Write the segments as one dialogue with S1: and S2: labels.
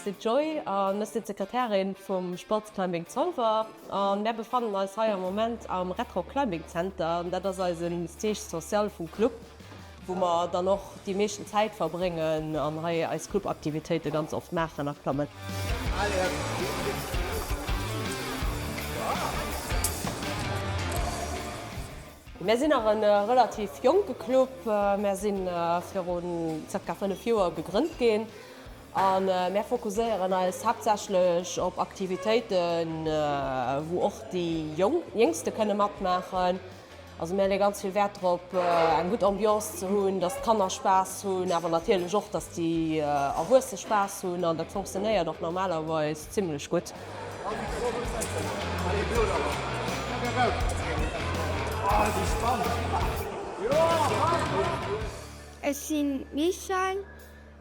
S1: si d'Joy an ech sinn d'Sekretärin vum Sportsclimbing Zolwer. A mär befannen eis hei am Moment am Retro Climbing Center an dat ass eise Siège social vum Club, wou mer dann och déi meeschten Zäit verbréngen an hei eis Clubaktivitéite ganz oft maachen a klammen. Mär sinn nach e relativ jonke Club. Mär si virun zirka 5 Joer gegrënnt ginn a mär fokusséieren eis haaptsächlech op Aktivitéiten, wou och déi Jéngste kënne matmaachen. Also mär leeë ganz vill Wäert drop, eng gutt Ambiance ze hunn, dass d'Kanner Spaass hunn, awer natierlech och, dass déi Erwuesse Spaass hunn an dat fonctionnéiert och normalerweis zimmlech gutt.
S2: Ech sinn d'Michèle,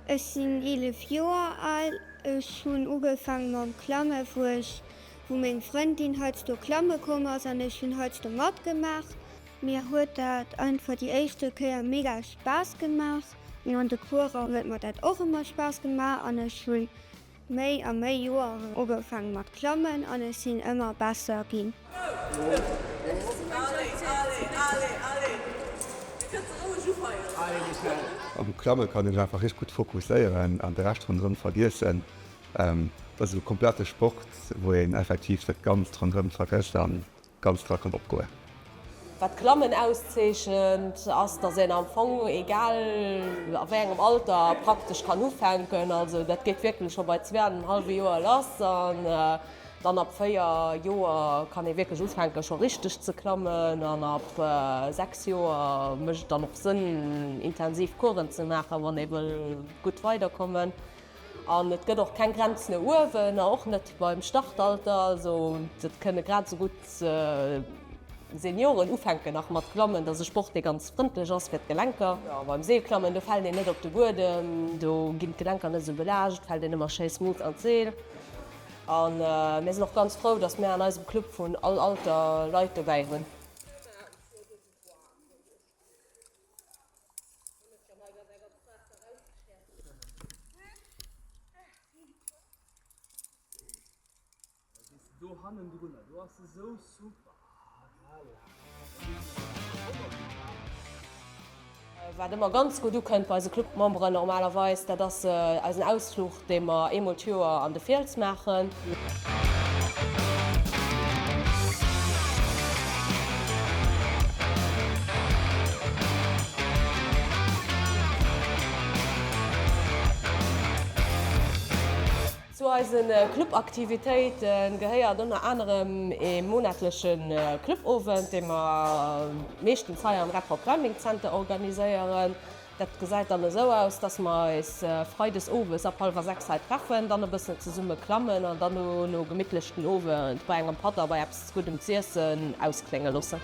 S2: ech sinn 11 Joer al. Ech hunn ugefaange mam Klamme wou ech wou meng Frëndin heiansdo klamme komm ass an ech hunn heiansdo matgemaach. Mir huet dat einfach déi éischte Kéier mega Spaass gemaach an an de Coursen huet mer dat och ëmmer Spaass gemaach an ech hunn méi a méi Joeren ugefaangen mat klammen an ech sinn ëmmer besser ginn.
S3: Am Klamme kann een sech einfach richteg gutt fokusséieren an de Rescht ronderëm vergiessen. Dat ass esou e komplette Sport, wou een effektiv dat Ganzt ronderëm vergësst an ganz dra kann opgoen.
S1: Wat d'Klammen auszeechent, ass, dass een am Fong egal a wéi engem Alter praktesch kann ufänken. Also dat geet wierklech scho bei zweeanenhallwe Joer lass an dann ab 4 Joer kann ee wierklech ufänken scho richteg ze klammen an ab 6 Joer mécht et dann och Sënn intensiv Coursen ze maachen, wann ee wëll gutt weiderkommen. An et gëtt och keng Grenz no uewen a och net beim Startalter. Also et kënne grad esou gutt Senioren ufänken nach mat klammen. Dat ass e Sport, dee ganz frëndlech ass fir d'Gelenker. Jo, beim Seelklammen, do fält een net op de Buedem, do ginn d'Gelenker net esou belaascht, et fält een ëmmer schéi smooth an d'Seel. A mir sinn och ganz frou, datt mir an eisem Club vun all Alter Leit dobäi hunn. Wat ëmmer ganz gutt ukënnt bei eise Clubmemberen normalerweis, dat ass eisen Ausfluch, dee mer eemol d'Joer an de Fiels maachen. Zu eise Clubaktivitéite gehéiert ënner anerem ee monatleche Clubowend, dee mer meeschtens hei am Red Rock Climbing Center organiséieren. Dat gesäit dann esou aus, dass mer eis freides owes ab hallwer 6 hei treffen, dann e bëssen zesumme klammen an dann dono gemittlech den Owend bei engem Patt a bei eppes Guddem z'iessen ausklénge loossen.